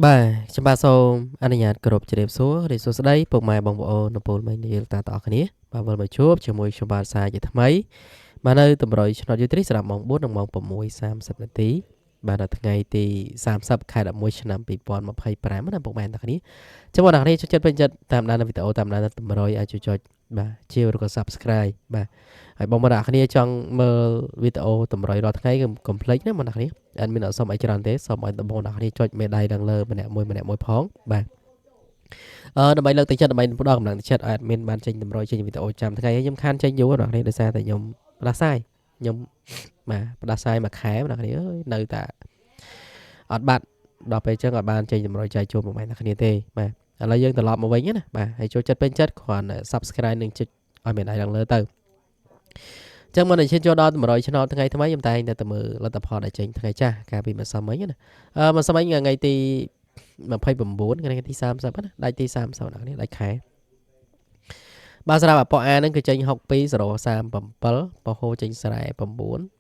បាទខ្ញុំបាទសូមអនុញ្ញាតគោរពជម្រាបសួររីសួស្តីពុកម៉ែបងប្អូននៅពលមីនាលតាទាំងអស់គ្នាបាទវិលមកជួបជាមួយខ្ញុំបាទសាជាថ្មីបាទនៅតម្រុយឆ្នោតយុទ្រីសម្រាប់ម៉ោង4និងម៉ោង6:30នាទីបាទនៅថ្ងៃទី30ខែ11ឆ្នាំ2025ណាពុកម៉ែទាំងគ្នាចាំបងប្អូនគ្នាចូលចិត្តពេញចិត្តតាមដានវីដេអូតាមដានតម្រុយអាចជួយចុចបាទជាឬក៏ Subscribe បាទហើយបងប្អូនអ្នកគ្នាចង់មើលវីដេអូតម្រុយរាល់ថ្ងៃកុំភ្លេចណាបងប្អូនអ្នកគ្នាអត់មានអត់សុំអីច្រើនទេសូមឲ្យបងប្អូនអ្នកគ្នាចុចមេដៃឡើងលើម្នាក់មួយម្នាក់មួយផងបាទដើម្បីលើកទឹកចិត្តដើម្បីផ្ដល់កម្លាំងទឹកចិត្តឲ្យ admin បានចេញតម្រុយចេញវីដេអូចាំថ្ងៃខ្ញុំខានចេញយូរអ្នកគ្នាដោយសារតែខ្ញុំផ្ដាសាយខ្ញុំបាទផ្ដាសាយមួយខែអ្នកគ្នាអើយនៅតែអត់បាត់ដល់ពេលអញ្ចឹងអត់បានចេញតម្រុយចែកជូនមកអ្នកគ្នាទេបាទឥឡូវយើងត្រឡប់មកវិញណាបាទហើយចូលចិត្តពេញចិត្តគ្រាន់តែ Subscribe និងចុចឲ្យមានដៃឡើងលើទៅចឹងមុននឹងឈានចូលដល់100ឆ្នោតថ្ងៃថ្មីខ្ញុំតែងតែទៅមើលលទ្ធផលដែលចេញថ្ងៃចាស់កាលពីម្សិលមិញណាម្សិលមិញថ្ងៃទី29ថ្ងៃទី30ណាដាច់ទី30អ្នកនេះដាច់ខែបាទសម្រាប់អប៉អាហ្នឹងគឺចេញ62037ប៉ហូចេញស្រែ9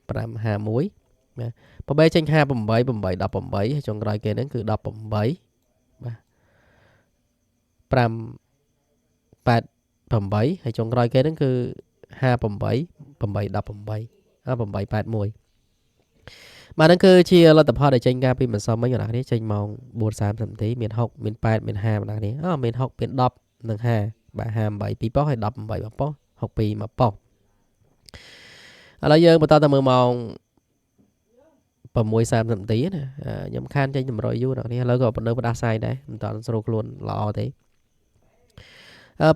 551បាទប៉បេចេញ58 8 18ហើយចុងក្រោយគេហ្នឹងគឺ18បាទ5 8 8ហើយចុងក្រោយគេហ្នឹងគឺ58 8 18 881បាទហ្នឹងគឺជាលទ្ធផលដែលចេញកាលពីម្សិលមិញបងប្អូនចេញម៉ោង4:30នាទីមាន6មាន8មាន5បងប្អូនអូមាន6មាន10និង5បាទ58 2ប៉ុស្តិ៍ហើយ18 1ប៉ុស្តិ៍62 1ប៉ុស្តិ៍ឥឡូវយើងបន្តទៅមើលម៉ោង6:30នាទីណាខ្ញុំខានចេញតម្រុយយូរអ្នកនេះឥឡូវក៏នៅផ្ដាសាយដែរមិនតាន់ស្រួលខ្លួនល្អទេ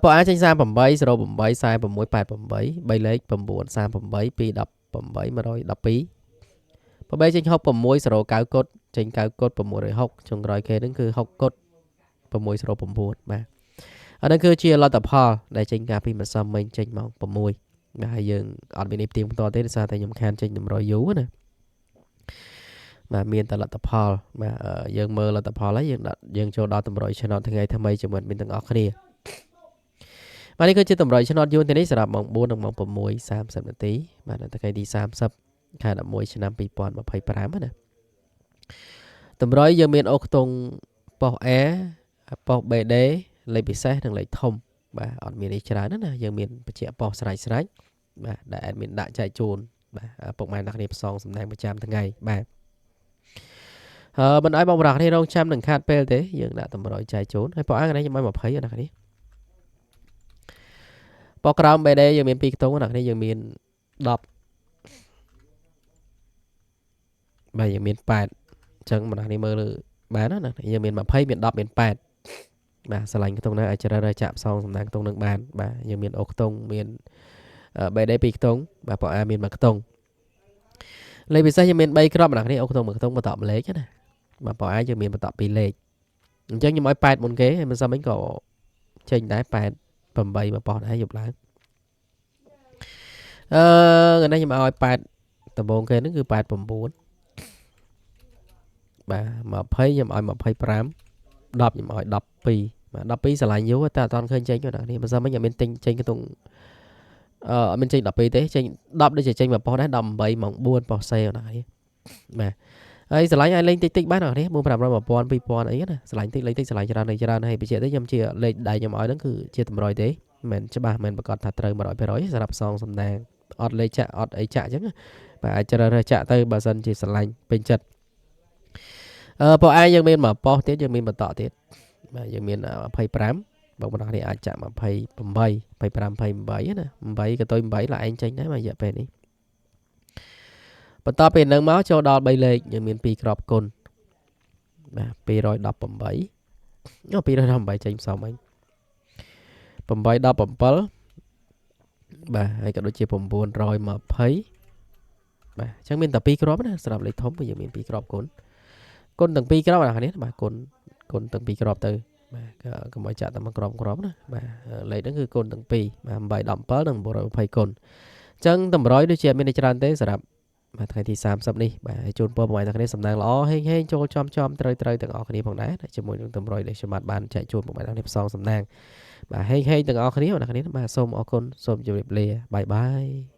ពអាចចេញ38 08 46 88 3លេខ9 38 2 18 112ប្របីចេញ66 09កុដចេញ9កុដ660ចុងក្រោយគេហ្នឹងគឺ6កុដ609បាទអានេះគឺជាលទ្ធផលដែលចេញកាលពីម្សិលមិញចេញម៉ោង6បាទហើយយើងអត់មាននេះផ្ទៀងបន្តទេដោយសារតែខ្ញុំខានចេញតម្រុយយូរណាបាទមានតែលទ្ធផលបាទយើងមើលលទ្ធផលហើយយើងដាក់យើងចូលដល់តម្រុយឆ្នោតថ្ងៃថ្មីជាមួយមានទាំងអស់គ្នាបាទនេះគឺជាតម្រុយឆ្នោតយួនទីនេះសម្រាប់ម៉ោង4និងម៉ោង6:30នាទីបាទនៅថ្ងៃទី30ខែ11ឆ្នាំ2025ណាតម្រុយយើងមានអូខ្ទង់ប៉ុស A ប៉ុស BD លេខពិសេសនិងលេខធំបាទអត់មានអីច្រើនណាយើងមានបញ្ជាក់ប៉ុសស្រេចស្រេចបាទដែល admin ដាក់ចែកជូនបាទពុកម៉ែអ្នកគ្នាផ្សងសំណាងប្រចាំថ្ងៃបាទមិនឲ្យបងប្រុសគ្នារងចាំនឹងខាតពេលទេយើងដាក់តម្រុយចែកជូនហើយប៉ុអានេះខ្ញុំឲ្យ20ណាគ្នាប៉ុក្រោម BD យើងមាន2ខ្ទង់ណាគ្នាយើងមាន10បាទយើងមាន8អញ្ចឹងម្ដងនេះមើលបានណាយើងមាន20មាន10មាន8បាទស្រឡាញ់ខ្ទង់ណាអាចជ្រើសរើសចាក់ផ្សងសំណាងខ្ទង់នឹងបានបាទយើងមានអូខ្ទង់មាន BD 2ខ្ទង់បាទប៉អាមាន1ខ្ទង់លេខពិសេសយើងមាន3គ្រាប់ម្ដងនេះអូខ្ទង់1ខ្ទង់បន្តលេខណាបាទប៉អាយើងមានបន្ត2លេខអញ្ចឹងខ្ញុំឲ្យ8មុនគេហើយមិនសមមិញក៏ចេញដែរ8 8មកប៉ោះដែរយប់ឡើងថ្ងៃនេះខ្ញុំឲ្យ8ដំបូងគេហ្នឹងគឺ89បាទ20ខ្ញុំឲ្យ25 10ខ្ញុំឲ្យ12បាទ12ស្រឡាញ់យូរតែអត់ទាន់ឃើញចេញទេណានេះមិនសមមិញអត់មានទិញចេញខ្ទង់អត់មានចេញ12ទេចេញ10ដូចជាចេញមកប៉ុស្ដែរ18ម៉ោង4ប៉ុស្សេណានេះបាទហើយស្រឡាញ់ឲ្យលេងតិចតិចបានណានេះ4 500 1000 2000អីណាស្រឡាញ់តិចលេងតិចស្រឡាញ់ច្រើនលេងច្រើនហើយបញ្ជាក់ទេខ្ញុំជាលេខដែលខ្ញុំឲ្យហ្នឹងគឺជាតម្រុយទេមិនច្បាស់មិនប្រកាសថាត្រូវ100%សម្រាប់សងសំណាងអត់លេខចាក់អត់អីចាក់អញ្ចឹងបាទអាចជ្រើសរើសចាក់ទៅបើសិនជាស្រឡាញ់ពេញចិត្តប៉ុឯងយើងមានមួយប៉ុស្ទៀតយើងមានបន្តទៀតបាទយើងមាន25បងប្អូននេះអាចចាក់28 25 28ណា8កតុយ8ឡាឯងចេញដែរមករយៈពេលនេះបន្ទាប់ពីនឹងមកចូលដល់3លេខយើងមាន2ក្របគុណបាទ218អូ218ចេញផ្សំវិញ817បាទហើយក៏ដូចជា920បាទអញ្ចឹងមានតែ2គ្រាប់ណាសម្រាប់លេខធំគឺយើងមាន2គ្រាប់គុណគុណទាំង2គ្រាប់អានេះបាទគុណគុណទាំង2គ្រាប់ទៅបាទកុំឲ្យចាក់តែមួយគ្រាប់គ្រាប់ណាបាទលេខហ្នឹងគឺគុណទាំង2បាទ8 17និង920គុណអញ្ចឹងតម្រុយដូចជាអត់មានច្រើនទេសម្រាប់បាទថ្ងៃទី30នេះបាទជូនពរបងប្អូនទាំងគ្នាសំណាងល្អហេងហេងចូលចំចំត្រូវត្រូវទាំងអស់គ្នាផងដែរជាមួយនឹងតម្រុយដែលខ្ញុំបានចែកជូនបងប្អូនទាំងគ្នាផ្សងសំណាងបាទហេងហេងទាំងអស់គ្នាបងប្អូនបាទសូមអរគុណសូមជម្រាបលាបាយបាយ។